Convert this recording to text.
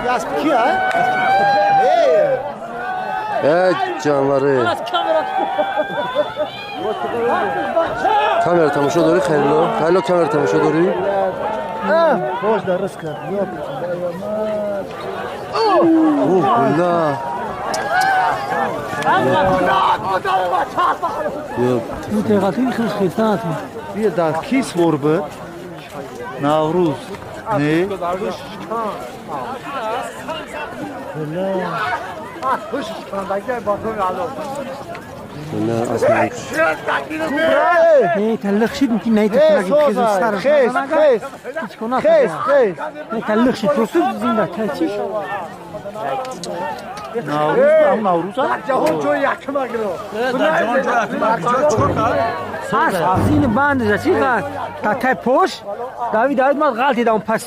Асп ки, а? Не. Ey canları. Камера тамошо дорӣ, Хайрулло? Хайрулло, камера тамошо дорӣ? Бош дарс кард. Ух, бilla. Бия, дар ки свор буд? Наврӯз. Не? Бilla, асмон. Хес, хес. Хес, хес. Наврӯз, ам Наврӯз? Ҷаҳон ҷои якма гиро. Зин банд чӣ та тай пош давид, давид, ман ғалтидам пас.